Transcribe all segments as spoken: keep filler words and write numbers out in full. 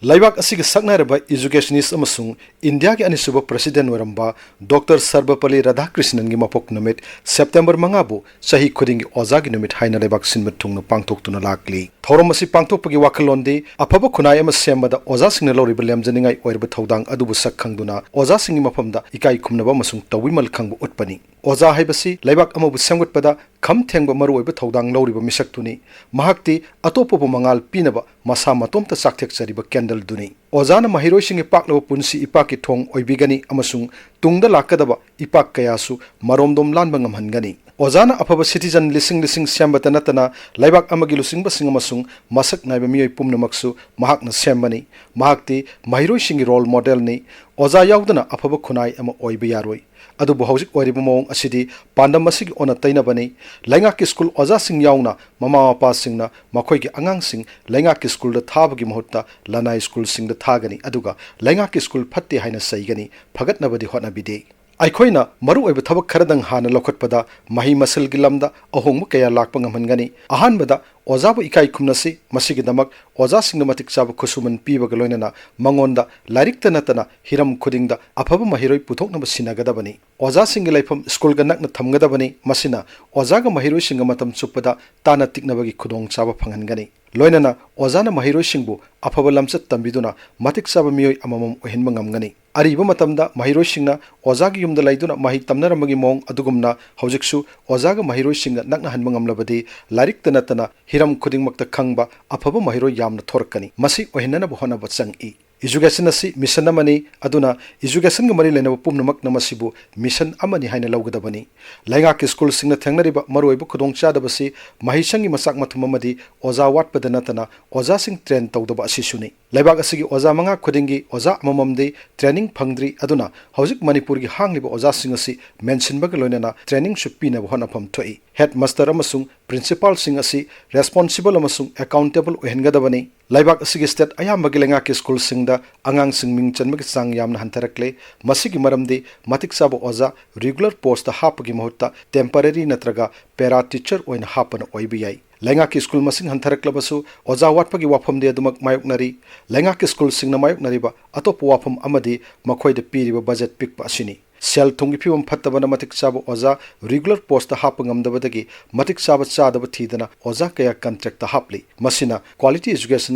ꯂꯩꯕꯥꯛ ꯑꯁꯤꯒꯤ ꯁꯛꯅꯥꯏꯔꯕ educationist ꯑꯃꯁꯨꯡ ꯏꯟꯗꯤꯌꯥꯒꯤ ꯑꯅꯤꯁꯨꯕ president ꯑꯣꯏꯔꯝꯕ ꯗꯣꯛꯇꯔ ꯁꯔꯕꯄꯜꯂꯤ ꯔꯥꯙꯥꯀ꯭ꯔꯤꯁꯅꯟꯒꯤ ꯃꯄꯣꯛ ꯅꯨꯃꯤꯠ ꯁꯦꯞꯇꯦꯝꯕꯔ ꯃꯉꯥꯕꯨ ꯆꯍꯤ ꯈꯨꯗꯤꯡꯒꯤ ꯑꯣꯖꯥꯒꯤ ꯅꯨꯃꯤꯠ ꯍꯥꯏꯅ ꯂꯩꯕꯥꯛ ꯁꯤꯟꯕ ꯊꯨꯡꯅ ꯄꯥꯡꯊꯣꯛꯇꯨꯅ ꯂꯥꯛꯂꯤ꯫ ꯊꯧꯔꯝ ꯑꯁꯤ ꯄꯥꯡꯊꯣꯛꯄꯒꯤ ꯋꯥꯈꯜꯂꯣꯟꯗꯤ ꯑꯐꯕ ꯈꯨꯟꯅꯥꯏ ꯑꯃ ꯁꯦꯝꯕꯗ ꯑꯣꯖꯥꯁꯤꯡꯅ ꯂꯧꯔꯤꯕ ꯂꯦꯝꯖꯅꯤꯡꯉꯥꯏ ꯑꯣꯏꯔꯕ ꯊꯧꯗꯥꯡ ꯑꯗꯨꯕꯨ ꯁꯛ ꯈꯪꯗꯨꯅ ꯑꯣꯖꯥꯁꯤꯡꯒꯤ ꯃꯐꯝꯗ ꯏꯀꯥꯏ ꯈꯨꯝꯅꯕ ꯑꯃꯁꯨꯡ ꯇꯧꯕꯤꯃꯜ ꯈꯪꯕ ꯎꯠꯄꯅꯤ꯫ ꯑꯣꯖꯥ ꯍꯥꯏꯕꯁꯤ ꯂꯩꯕꯥꯛ ꯑꯃꯕꯨ ꯁꯦꯝꯒꯠꯄꯗ ꯈꯝ ꯊꯦꯡꯕ ꯃꯔꯨꯑꯣꯏꯕ ꯊꯧꯗꯥꯡ ꯂꯧꯔꯤꯕ ꯃꯤꯁꯛꯇꯨꯅꯤ꯫ ꯃꯍꯥꯛꯇꯤ ꯑꯇꯣꯞꯄꯕꯨ ꯃꯉꯥꯜ ꯄꯤꯅꯕ ꯃꯁꯥ ꯃꯇꯣꯝꯇ ꯆꯥꯛꯊꯦꯛꯆꯔꯤꯕ candleꯗꯨꯅꯤ꯫ ꯑꯣꯖꯥꯅ ꯃꯍꯩꯔꯣꯏꯁꯤꯡꯒꯤ ꯄꯥꯛꯂꯕ ꯄꯨꯟꯁꯤ ꯏꯄꯥꯛꯀꯤ ꯊꯣꯡ ꯑꯣꯏꯕꯤꯒꯅꯤ ꯑꯃꯁꯨꯡ ꯇꯨꯡꯗ ꯂꯥꯛꯀꯗꯕ ꯏꯄꯥꯛ ꯀꯌꯥꯁꯨ ꯃꯔꯣꯝꯗꯣꯝ ꯂꯥꯟꯕ ꯉꯝꯍꯟꯒꯅꯤ꯫ ꯑꯣꯖꯥꯅ ꯑꯐꯕ citizen ꯂꯤꯁꯤꯡ ꯂꯤꯁꯤꯡ ꯁꯦꯝꯕꯇ ꯅꯠꯇꯅ ꯂꯩꯕꯥꯛ ꯑꯃꯒꯤ ꯂꯨꯆꯤꯡꯕꯁꯤꯡ ꯑꯃꯁꯨꯡ ꯃꯁꯛ ꯅꯥꯏꯕ ꯃꯤꯑꯣꯏ ꯄꯨꯝꯅꯃꯛꯁꯨ ꯃꯍꯥꯛꯅ ꯁꯦꯝꯕꯅꯤ꯫ ꯃꯍꯥꯛꯇꯤ ꯃꯍꯩꯔꯣꯏꯁꯤꯡꯒꯤ role modelꯅꯤ꯫ ꯑꯣꯖꯥ ꯌꯥꯎꯗꯅ ꯑꯐꯕ ꯈꯨꯟꯅꯥꯏ ꯑꯃ ꯑꯣꯏꯕ ꯌꯥꯔꯣꯏ꯫ ꯑꯗꯨꯕꯨ ꯍꯧꯖꯤꯛ ꯑꯣꯏꯔꯤꯕ ꯃꯑꯣꯡ ꯑꯁꯤꯗꯤ ꯄꯥꯟꯗꯝ ꯑꯁꯤꯒꯤ ꯑꯣꯟꯅ ꯇꯩꯅꯕꯅꯤ꯫ ꯂꯩꯉꯥꯛꯀꯤ ꯁ꯭ꯀꯨꯜ ꯑꯣꯖꯥꯁꯤꯡ ꯌꯥꯎꯅ ꯃꯃꯥ ꯃꯄꯥꯁꯤꯡꯅ ꯃꯈꯣꯏꯒꯤ ꯑꯉꯥꯡꯁꯤꯡ ꯂꯩꯉꯥꯛꯀꯤ ꯁ꯭ꯀꯨꯜꯗ ꯊꯥꯕꯒꯤ ꯃꯍꯨꯠꯇ ꯂꯅꯥꯏ ꯁ꯭ꯀꯨꯜꯁꯤꯡꯗ ꯊꯥꯒꯅꯤ, ꯑꯗꯨꯒ ꯂꯩꯉꯥꯛꯀꯤ ꯁ꯭ꯀꯨꯜ ꯐꯠꯇꯦ ꯍꯥꯏꯅ ꯆꯩꯒꯅꯤ, ꯐꯒꯠꯅꯕꯗꯤ ꯍꯣꯠꯅꯕꯤꯗꯦ꯫ ꯑꯩꯈꯣꯏꯅ ꯃꯔꯨꯑꯣꯏꯕ ꯊꯕꯛ ꯈꯔꯗꯪ ꯍꯥꯟꯅ ꯂꯧꯈꯠꯄꯗ ꯃꯍꯩ ꯃꯁꯜꯒꯤ ꯂꯝꯗ ꯑꯍꯣꯡꯕ ꯀꯌꯥ ꯂꯥꯛꯄ ꯉꯝꯍꯟꯒꯅꯤ꯫ ꯑꯍꯥꯟꯕꯗ, ꯑꯣꯖꯥꯕꯨ ꯏꯀꯥꯏ ꯈꯨꯝꯅꯁꯤ꯫ ꯃꯁꯤꯒꯤꯗꯃꯛ ꯑꯣꯖꯥꯁꯤꯡꯗ ꯃꯇꯤꯛ ꯆꯥꯕ ꯈꯨꯠꯁꯨꯃꯟ ꯄꯤꯕꯒ ꯂꯣꯏꯅꯅ ꯃꯉꯣꯟꯗ ꯂꯥꯏꯔꯤꯛꯇ ꯅꯠꯇꯅ ꯍꯤꯔꯝ ꯈꯨꯗꯤꯡꯗ ꯑꯐꯕ ꯃꯍꯩꯔꯣꯏ ꯄꯨꯊꯣꯛꯅꯕ ꯁꯤꯟꯅꯒꯗꯕꯅꯤ꯫ ꯑꯣꯖꯥꯁꯤꯡꯒꯤ ꯂꯩꯐꯝ ꯁ꯭ꯀꯨꯜꯒ ꯅꯛꯅ ꯊꯝꯒꯗꯕꯅꯤ꯫ ꯃꯁꯤꯅ ꯑꯣꯖꯥꯒ ꯃꯍꯩꯔꯣꯏꯁꯤꯡꯒ ꯃꯇꯝ ꯆꯨꯞꯄꯗ ꯇꯥꯟꯅ ꯇꯤꯛꯅꯕꯒꯤ ꯈꯨꯗꯣꯡꯆꯥꯕ ꯐꯪꯍꯟꯒꯅꯤ꯫ ꯂꯣꯏꯅꯅ ꯑꯣꯖꯥꯅ ꯃꯍꯩꯔꯣꯏꯁꯤꯡꯕꯨ ꯑꯐꯕ ꯂꯝꯆꯠ ꯇꯝꯕꯤꯗꯨꯅ ꯃꯇꯤꯛ ꯆꯥꯕ ꯃꯤꯑꯣꯏ ꯑꯃꯃꯝ ꯑꯣꯏꯍꯟꯕ ꯉꯝꯒꯅꯤ꯫ ꯑꯔꯤꯕ ꯃꯇꯝꯗ ꯃꯍꯩꯔꯣꯏꯁꯤꯡꯅ ꯑꯣꯖꯥꯒꯤ ꯌꯨꯝꯗ ꯂꯩꯗꯨꯅ ꯃꯍꯩ ꯇꯝꯅꯔꯝꯕꯒꯤ ꯃꯑꯣꯡ ꯑꯗꯨꯒꯨꯝꯅ ꯍꯧꯖꯤꯛꯁꯨ ꯑꯣꯖꯥꯒ ꯃꯍꯩꯔꯣꯏꯁꯤꯡꯒ ꯅꯛꯅꯍꯟꯕ ꯉꯝꯂꯕꯗꯤ ꯂꯥꯏꯔꯤꯛꯇ ꯅꯠꯇꯅ ꯍꯤꯔꯝ ꯈꯨꯗꯤꯡꯃꯛꯇ ꯈꯪꯕ ꯑꯐꯕ ꯃꯍꯩꯔꯣꯏ ꯌꯥꯝꯅ ꯊꯣꯔꯛꯀꯅꯤ꯫ ꯃꯁꯤ ꯑꯣꯏꯍꯟꯅꯅꯕ ꯍꯣꯠꯅꯕ ꯆꯪꯏ꯫ Education ꯑꯁꯤ mission ꯑꯃꯅꯤ, ꯑꯗꯨꯅ educationꯒ ꯃꯔꯤ ꯂꯩꯅꯕ ꯄꯨꯝꯅꯃꯛꯅ ꯃꯁꯤꯕꯨ mission ꯑꯃꯅꯤ ꯍꯥꯏꯅ ꯂꯧꯒꯗꯕꯅꯤ꯫ ꯂꯩꯉꯥꯛꯀꯤ ꯁ꯭ꯀꯨꯜꯁꯤꯡꯅ ꯊꯦꯡꯅꯔꯤꯕ ꯃꯔꯨꯑꯣꯏꯕ ꯈꯨꯗꯣꯡꯆꯥꯗꯕꯁꯤ ꯃꯍꯩꯁꯪꯒꯤ ꯃꯆꯥꯛ ꯃꯊꯨꯝ ꯑꯃꯗꯤ ꯑꯣꯖꯥ ꯋꯥꯠꯄꯗ ꯅꯠꯇꯅ ꯑꯣꯖꯥꯁꯤꯡ train ꯇꯧꯗꯕ ꯑꯁꯤꯁꯨꯅꯤ꯫ ꯂꯩꯕꯥꯛ ꯑꯁꯤꯒꯤ ꯑꯣꯖꯥ ꯃꯉꯥ ꯈꯨꯗꯤꯡꯒꯤ ꯑꯣꯖꯥ ꯑꯃꯃꯝꯗꯤ training ꯐꯪꯗ꯭ꯔꯤ, ꯑꯗꯨꯅ ꯍꯧꯖꯤꯛ ꯃꯅꯤꯄꯨꯔꯒꯤ ꯍꯥꯡꯂꯤꯕ ꯑꯣꯖꯥꯁꯤꯡ ꯑꯁꯤ ꯃꯦꯟꯁꯤꯟꯕꯒ ꯂꯣꯏꯅꯅ trainingꯁꯨ ꯄꯤꯅꯕ ꯍꯣꯠꯅꯐꯝ ꯊꯣꯛꯏ꯫ Headmaster ꯑꯃꯁꯨꯡ principalꯁꯤꯡ ꯑꯁꯤ responsible ꯑꯃꯁꯨꯡ accountable ꯑꯣꯏꯍꯟꯒꯗꯕꯅꯤ꯫ ꯂꯩꯕꯥꯛ ꯑꯁꯤꯒꯤ state ꯑꯌꯥꯝꯕꯒꯤ ꯂꯩꯉꯥꯛꯀꯤ ꯁ꯭ꯀꯨꯜꯁꯤꯡꯗ ꯑꯉꯥꯡꯁꯤꯡ ꯃꯤꯡ ꯆꯟꯕꯒꯤ ꯆꯥꯡ ꯌꯥꯝꯅ ꯍꯟꯊꯔꯛꯂꯦ꯫ ꯃꯁꯤꯒꯤ ꯃꯔꯝꯗꯤ ꯃꯇꯤꯛ ꯆꯥꯕ ꯑꯣꯖꯥ regular postꯇ ꯍꯥꯞꯄꯒꯤ ꯃꯍꯨꯠꯇ temporary ꯅꯠꯇ꯭ꯔꯒ para teacher ꯑꯣꯏꯅ ꯍꯥꯞꯄꯅ ꯑꯣꯏꯕ ꯌꯥꯏ꯫ ꯂꯩꯉꯥꯛꯀꯤ ꯁ꯭ꯀꯨꯜ ꯃꯁꯤꯡ ꯍꯟꯊꯔꯛꯂꯕꯁꯨ ꯑꯣꯖꯥ ꯋꯥꯠꯄꯒꯤ ꯋꯥꯐꯝꯗꯤ ꯑꯗꯨꯃꯛ ꯃꯥꯌꯣꯛꯅꯔꯤ꯫ ꯂꯩꯉꯥꯛꯀꯤ ꯁ꯭ꯀꯨꯜꯁꯤꯡꯅ ꯃꯥꯌꯣꯛꯅꯔꯤꯕ ꯑꯇꯣꯞꯄ ꯋꯥꯐꯝ ꯑꯃꯗꯤ ꯃꯈꯣꯏꯗ ꯄꯤꯔꯤꯕ ꯕꯖꯦꯠ ꯄꯤꯛꯄ ꯑꯁꯤꯅꯤ꯫ ꯁꯦꯜ ꯊꯨꯝꯒꯤ ꯐꯤꯕꯝ ꯐꯠꯇꯕꯅ ꯃꯇꯤꯛ ꯆꯥꯕ ꯑꯣꯖꯥ ꯔꯤꯒꯨꯂꯔ ꯄꯣꯁꯇ ꯍꯥꯞꯄ ꯉꯝꯗꯕꯗꯒꯤ ꯃꯇꯤꯛ ꯆꯥꯕ ꯆꯥꯗꯕ ꯊꯤꯗꯅ ꯑꯣꯖꯥ ꯀꯌꯥ ꯀꯟꯇ꯭ꯔꯦꯛꯇ ꯍꯥꯞꯂꯤ꯫ ꯃꯁꯤꯅ ꯀ꯭ꯋꯥꯂꯤꯇꯤ ꯑꯦꯖꯨꯀꯦꯁꯟ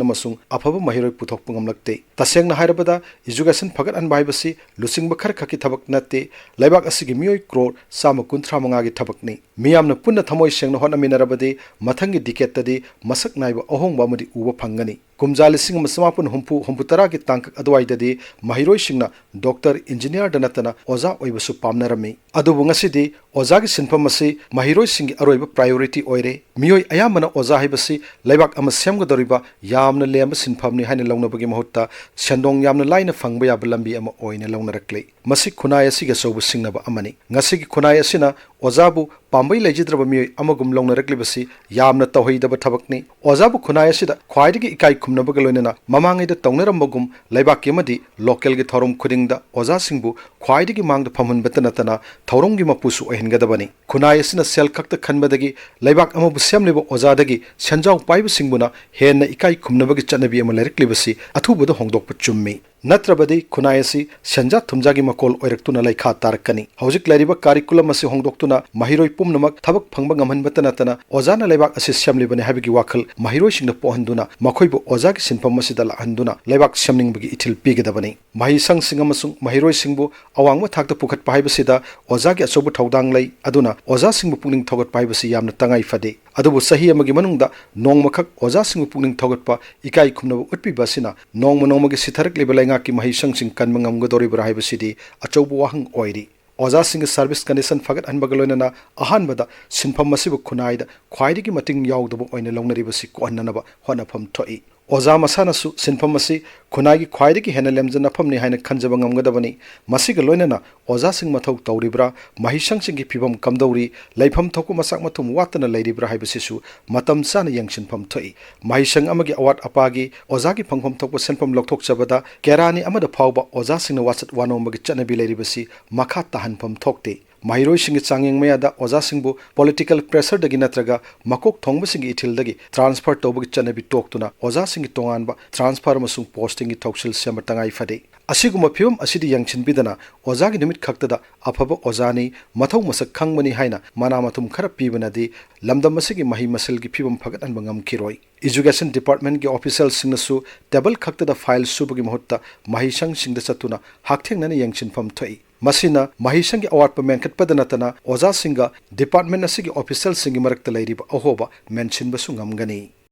ꯑꯃꯁꯨꯡ ꯑꯐꯕ ꯃꯍꯩꯔꯣꯏ ꯄꯨꯊꯣꯛꯄ ꯉꯝꯂꯛꯇꯦ꯫ ꯇꯁꯦꯡꯅ ꯍꯥꯏꯔꯕꯗ, ꯑꯦꯖꯨꯀꯦꯁꯟ ꯐꯒꯠꯍꯟꯕ ꯍꯥꯏꯕꯁꯤ ꯂꯨꯆꯤꯡꯕ ꯈꯔ ꯈꯛꯀꯤ ꯊꯕꯛ ꯅꯠꯇꯦ, ꯂꯩꯕꯥꯛ ꯑꯁꯤꯒꯤ ꯃꯤꯑꯣꯏ ꯀ꯭ꯔꯣꯔ ꯆꯥꯝꯃ ꯀꯨꯟꯊ꯭ꯔꯥ ꯃꯉꯥꯒꯤ ꯊꯕꯛꯅꯤ꯫ ꯃꯤꯌꯥꯝꯅ ꯄꯨꯟꯅ ꯊꯃꯣꯏ ꯁꯦꯡꯅ ꯍꯣꯠꯅꯃꯤꯟꯅꯔꯕꯗꯤ ꯃꯊꯪꯒꯤ ꯗꯤꯀꯦꯠꯇꯗꯤ ꯃꯁꯛ ꯅꯥꯏꯕ ꯑꯍꯣꯡꯕ ꯑꯃꯗꯤ ꯎꯕ ꯐꯪꯒꯅꯤ꯫ ꯀꯨꯝꯖꯥ ꯂꯤꯁꯤꯡ ꯑꯃ ꯆꯃꯥꯄꯟ ꯍꯨꯝꯐꯨ ꯍꯨꯝꯐꯨꯇꯔꯥꯒꯤ ꯇꯥꯡꯀꯛ ꯑꯗꯨꯋꯥꯏꯗꯗꯤ ꯃꯍꯩꯔꯣꯏꯁꯤꯡꯅ ꯗꯣꯛꯇꯔ, ꯏꯟꯖꯤꯅꯤꯌꯥꯔꯗ ꯅꯠꯇꯅ ꯑꯣꯖꯥ ꯑꯣꯏꯕꯁꯨ ꯄꯥꯝꯅꯔꯝꯃꯤ꯫ ꯑꯗꯨꯕꯨ ꯉꯁꯤꯗꯤ ꯑꯣꯖꯥꯒꯤ ꯁꯤꯟꯐꯝ ꯑꯁꯤ ꯃꯍꯩꯔꯣꯏꯁꯤꯡꯒꯤ ꯑꯔꯣꯏꯕ ꯄ꯭ꯔꯥꯏꯌꯣꯔꯤꯇꯤ ꯑꯣꯏꯔꯦ꯫ ꯃꯤꯑꯣꯏ ꯑꯌꯥꯝꯕꯅ ꯑꯣꯖꯥ ꯍꯥꯏꯕꯁꯤ ꯂꯩꯕꯥꯛ ꯑꯃ ꯁꯦꯝꯒꯗꯧꯔꯤꯕ ꯌꯥꯝꯅ ꯂꯦꯝꯕ ꯁꯤꯟꯐꯝꯅꯤ ꯍꯥꯏꯅ ꯂꯧꯅꯕꯒꯤ ꯃꯍꯨꯠꯇ ꯁꯦꯟꯗꯣꯡ ꯌꯥꯝꯅ ꯂꯥꯏꯅ ꯐꯪꯕ ꯌꯥꯕ ꯂꯝꯕꯤ ꯑꯃ ꯑꯣꯏꯅ ꯂꯧꯅꯔꯛꯂꯤ꯫ ꯃꯁꯤ ꯈꯨꯟꯅꯥꯏ ꯑꯁꯤꯒꯤ ꯑꯆꯧꯕ ꯁꯤꯡꯅꯕ ꯑꯃꯅꯤ꯫ ꯉꯁꯤꯒꯤ ꯈꯨꯟꯅꯥꯏ ꯑꯁꯤꯅ ꯑꯣꯖꯥꯕꯨ ꯄꯥꯝꯕꯩ ꯂꯩꯖꯗ꯭ꯔꯕ ꯃꯤꯑꯣꯏ ꯑꯃꯒꯨꯝ ꯂꯧꯅꯔꯛꯂꯤꯕꯁꯤ ꯌꯥꯝꯅ ꯇꯧꯍꯩꯗꯕ ꯊꯕꯛꯅꯤ꯫ ꯑꯣꯖꯥꯕꯨ ꯈꯨꯟꯅꯥꯏ ꯑꯁꯤꯗ ꯈ꯭ꯋꯥꯏꯗꯒꯤ ꯏꯀꯥꯏ ꯈꯨꯝꯅꯕꯒ ꯂꯣꯏꯅꯅ ꯃꯃꯥꯡꯉꯩꯗ ꯇꯧꯅꯔꯝꯕꯒꯨꯝ ꯂꯩꯕꯥꯛꯀꯤ ꯑꯃꯗꯤ ꯂꯣꯀꯦꯜꯒꯤ ꯊꯧꯔꯝ ꯈꯨꯗꯤꯡꯗ ꯑꯣꯖꯥꯁꯤꯡꯕꯨ ꯈ꯭ꯋꯥꯏꯗꯒꯤ ꯃꯥꯡꯗ ꯐꯝꯍꯟꯕꯇ ꯅꯠꯇꯅ ꯊꯧꯔꯝꯒꯤ ꯃꯄꯨꯁꯨ ꯑꯣꯏꯍꯟꯒꯗꯕꯅꯤ꯫ ꯈꯨꯟꯅꯥꯏ ꯑꯁꯤꯅ ꯁꯦꯜ ꯈꯛꯇ ꯈꯟꯕꯗꯒꯤ ꯂꯩꯕꯥꯛ ꯑꯃꯕꯨ ꯁꯦꯝꯂꯤꯕ ꯑꯣꯖꯥꯗꯒꯤ ꯁꯦꯟꯖꯥꯎ ꯄꯥꯏꯕꯁꯤꯡꯕꯨꯅ ꯍꯦꯟꯅ ꯏꯀꯥꯏ ꯈꯨꯝꯅꯕꯒꯤ ꯆꯠꯅꯕꯤ ꯑꯃ ꯂꯩꯔꯛꯂꯤꯕꯁꯤ ꯑꯊꯨꯕꯗ ꯍꯣꯡꯗꯣꯛꯄ ꯆꯨꯝꯃꯤ꯫ ꯅꯠꯇ꯭ꯔꯕꯗꯤ ꯈꯨꯟꯅꯥꯏ ꯑꯁꯤ ꯁꯦꯟꯖꯥ ꯊꯨꯝꯖꯥꯒꯤ ꯃꯀꯣꯜ ꯑꯣꯏꯔꯛꯇꯨꯅ ꯂꯩꯈꯥ ꯇꯥꯔꯛꯀꯅꯤ꯫ ꯍꯧꯖꯤꯛ ꯂꯩꯔꯤꯕ ꯀꯥꯔꯤꯀꯨꯂꯝ ꯑꯁꯤ ꯍꯣꯡꯗꯣꯛꯇꯨꯅ ꯃꯍꯩꯔꯣꯏ ꯄꯨꯝꯅꯃꯛ ꯊꯕꯛ ꯐꯪꯕ ꯉꯝꯍꯟꯕꯇ ꯅꯠꯇꯅ ꯑꯣꯖꯥꯅ ꯂꯩꯕꯥꯛ ꯑꯁꯤ ꯁꯦꯝꯂꯤꯕꯅꯤ ꯍꯥꯏꯕꯒꯤ ꯋꯥꯈꯜ ꯃꯍꯩꯔꯣꯏꯁꯤꯡꯗ ꯄꯣꯛꯍꯟꯗꯨꯅ ꯃꯈꯣꯏꯕꯨ ꯑꯣꯖꯥꯒꯤ ꯁꯤꯟꯐꯝ ꯑꯁꯤꯗ ꯂꯥꯛꯍꯟꯗꯨꯅ ꯂꯩꯕꯥꯛ ꯁꯦꯝꯅꯤꯡꯕꯒꯤ ꯏꯊꯤꯜ ꯄꯤꯒꯗꯕꯅꯤ꯫ ꯃꯍꯩꯁꯪꯁꯤꯡ ꯑꯃꯁꯨꯡ ꯃꯍꯩꯔꯣꯏꯁꯤꯡꯕꯨ ꯑꯋꯥꯡꯕ ꯊꯥꯛꯇ ꯄꯨꯈꯠꯄ ꯍꯥꯏꯕꯁꯤꯗ ꯑꯣꯖꯥꯒꯤ ꯑꯆꯧꯕ ꯊꯧꯗꯥꯡ ꯂꯩ꯫ ꯑꯗꯨꯅ ꯑꯣꯖꯥꯁꯤꯡꯕꯨ ꯄꯨꯛꯅꯤꯡ ꯊꯧꯒꯠꯄ ꯍꯥꯏꯕꯁꯤ ꯌꯥꯝꯅ ꯇꯉꯥꯏ ꯐꯗꯦ꯫ ꯑꯗꯨꯕꯨ ꯆꯍꯤ ꯑꯃꯒꯤ ꯃꯅꯨꯡꯗ ꯅꯣꯡꯃꯈꯛ ꯑꯣꯖꯥꯁꯤꯡꯕꯨ ꯄꯨꯛꯅꯤꯡ ꯊꯧꯒꯠꯄ, ꯏꯀꯥꯏ ꯈꯨꯝꯅꯕ ꯎꯠꯄꯤꯕ ꯑꯁꯤꯅ ꯅꯣꯡꯃ ꯅꯣꯡꯃꯒꯤ ꯁꯤꯊꯔꯛꯂꯤꯕ ꯂꯩꯉꯥꯛꯀꯤ ꯃꯍꯩꯁꯪꯁꯤꯡ ꯀꯟꯕ ꯉꯝꯒꯗꯧꯔꯤꯕ꯭ꯔꯥ ꯍꯥꯏꯕꯁꯤꯗꯤ ꯑꯆꯧꯕ ꯋꯥꯍꯪ ꯑꯣꯏꯔꯤ꯫ ꯑꯣꯖꯥꯁꯤꯡꯒꯤ ꯁꯔꯚꯤꯁ ꯀꯟꯗꯤꯁꯟ ꯐꯒꯠꯍꯟꯕꯒ ꯂꯣꯏꯅꯅ ꯑꯍꯥꯟꯕꯗ ꯁꯤꯟꯐꯝ ꯑꯁꯤꯕꯨ ꯈꯨꯟꯅꯥꯏꯗ ꯈ꯭ꯋꯥꯏꯗꯒꯤ ꯃꯇꯤꯡ ꯌꯥꯎꯗꯕ ꯑꯣꯏꯅ ꯂꯧꯅꯔꯤꯕꯁꯤ ꯀꯣꯛꯍꯟꯅꯅꯕ ꯍꯣꯠꯅꯐꯝ ꯊꯣꯛꯏ꯫ ꯑꯣꯖꯥ ꯃꯁꯥꯅꯁꯨ ꯁꯤꯟꯐꯝ ꯑꯁꯤ ꯈꯨꯟꯅꯥꯏꯒꯤ ꯈ꯭ꯋꯥꯏꯗꯒꯤ ꯍꯦꯟꯅ ꯂꯦꯝꯖꯅꯐꯝꯅꯤ ꯍꯥꯏꯅ ꯈꯟꯖꯕ ꯉꯝꯒꯗꯕꯅꯤ꯫ ꯃꯁꯤꯒ ꯂꯣꯏꯅꯅ ꯑꯣꯖꯥꯁꯤꯡ ꯃꯊꯧ ꯇꯧꯔꯤꯕ꯭ꯔꯥ, ꯃꯍꯩꯁꯪꯁꯤꯡꯒꯤ ꯐꯤꯕꯝ ꯀꯝꯗꯧꯔꯤ, ꯂꯩꯐꯝ ꯊꯣꯛꯄ ꯃꯆꯥꯛ ꯃꯊꯨꯝ ꯋꯥꯠꯇꯅ ꯂꯩꯔꯤꯕ꯭ꯔꯥ ꯍꯥꯏꯕꯁꯤꯁꯨ ꯃꯇꯝ ꯆꯥꯅ ꯌꯦꯡꯁꯤꯟꯐꯝ ꯊꯣꯛꯏ꯫ ꯃꯍꯩꯁꯪ ꯑꯃꯒꯤ ꯑꯋꯥꯠ ꯑꯄꯥꯒꯤ ꯑꯣꯖꯥꯒꯤ ꯐꯪꯐꯝ ꯊꯣꯛꯄ ꯁꯦꯟꯐꯝ ꯂꯧꯊꯣꯛꯆꯕꯗ ꯀꯦꯔꯥꯅꯤ ꯑꯃꯗ ꯐꯥꯎꯕ ꯑꯣꯖꯥꯁꯤꯡꯅ ꯋꯥꯆꯠ ꯋꯥꯅꯣꯝꯕꯒꯤ ꯆꯠꯅꯕꯤ ꯂꯩꯔꯤꯕꯁꯤ ꯃꯈꯥ ꯇꯥꯍꯟꯐꯝ ꯊꯣꯛꯇꯦ꯫ ꯃꯍꯩꯔꯣꯏꯁꯤꯡꯒꯤ ꯆꯥꯡꯌꯦꯡ ꯃꯌꯥꯗ ꯑꯣꯖꯥꯁꯤꯡꯕꯨ ꯄꯣꯂꯤꯇꯤꯀꯦꯜ ꯄ꯭ꯔꯦꯁꯔꯗꯒꯤ ꯅꯠꯇ꯭ꯔꯒ ꯃꯀꯣꯛ ꯊꯣꯡꯕꯁꯤꯡꯒꯤ ꯏꯊꯤꯜꯗꯒꯤ ꯇ꯭ꯔꯥꯟꯁꯐꯔ ꯇꯧꯕꯒꯤ ꯆꯠꯅꯕꯤ ꯇꯣꯛꯇꯨꯅ ꯑꯣꯖꯥꯁꯤꯡꯒꯤ ꯇꯣꯉꯥꯟꯕ ꯇ꯭ꯔꯥꯟꯁꯐꯔ ꯑꯃꯁꯨꯡ ꯄꯣꯁꯇꯤꯡꯒꯤ ꯊꯧꯁꯤꯜ ꯁꯦꯝꯕ ꯇꯉꯥꯏ ꯐꯗꯦ꯫ ꯑꯁꯤꯒꯨꯝꯕ ꯐꯤꯕꯝ ꯑꯁꯤꯗꯤ ꯌꯦꯡꯁꯤꯟꯕꯤꯗꯅ ꯑꯣꯖꯥꯒꯤ ꯅꯨꯃꯤꯠ ꯈꯛꯇꯗ ꯑꯐꯕ ꯑꯣꯖꯥꯅꯤ, ꯃꯊꯧ ꯃꯁꯛ ꯈꯪꯕꯅꯤ ꯍꯥꯏꯅ ꯃꯅꯥ ꯃꯊꯨꯝ ꯈꯔ ꯄꯤꯕꯅꯗꯤ ꯂꯝꯗꯝ ꯑꯁꯤꯒꯤ ꯃꯍꯩ ꯃꯁꯤꯡꯒꯤ ꯐꯤꯕꯝ ꯐꯒꯠꯍꯟꯕ ꯉꯝꯈꯤꯔꯣꯏ꯫ ꯏꯖꯨꯀꯦꯁꯟ ꯗꯤꯄꯥꯔꯠꯃꯦꯟꯒꯤ ꯑꯣꯐꯤꯁꯤꯌꯦꯜꯁꯤꯡꯅꯁꯨ ꯇꯦꯕꯜ ꯈꯛꯇꯗ ꯐꯥꯏꯜ ꯁꯨꯕꯒꯤ ꯃꯍꯨꯠꯇ ꯃꯍꯩꯁꯪꯁꯤꯡꯗ ꯆꯠꯇꯨꯅ ꯍꯛꯊꯦꯡꯅꯅ ꯌꯦꯡꯁꯤꯟꯐꯝ ꯊꯣꯛꯏ꯫ ꯃꯁꯤꯅ ꯃꯍꯩꯁꯪꯒꯤ ꯑꯋꯥꯠꯄ ꯃꯦꯟꯈꯠꯄꯗ ꯅꯠꯇꯅ ꯑꯣꯖꯥꯁꯤꯡꯒ ꯗꯤꯄꯥꯔꯠꯃꯦꯟ ꯑꯁꯤꯒꯤ ꯑꯣꯐꯤꯁꯤꯌꯦꯜꯁꯤꯡꯒꯤ ꯃꯔꯛꯇ ꯂꯩꯔꯤꯕ ꯑꯍꯣꯕ ꯃꯦꯟꯁꯤꯟꯕꯁꯨ ꯉꯝꯒꯅꯤ꯫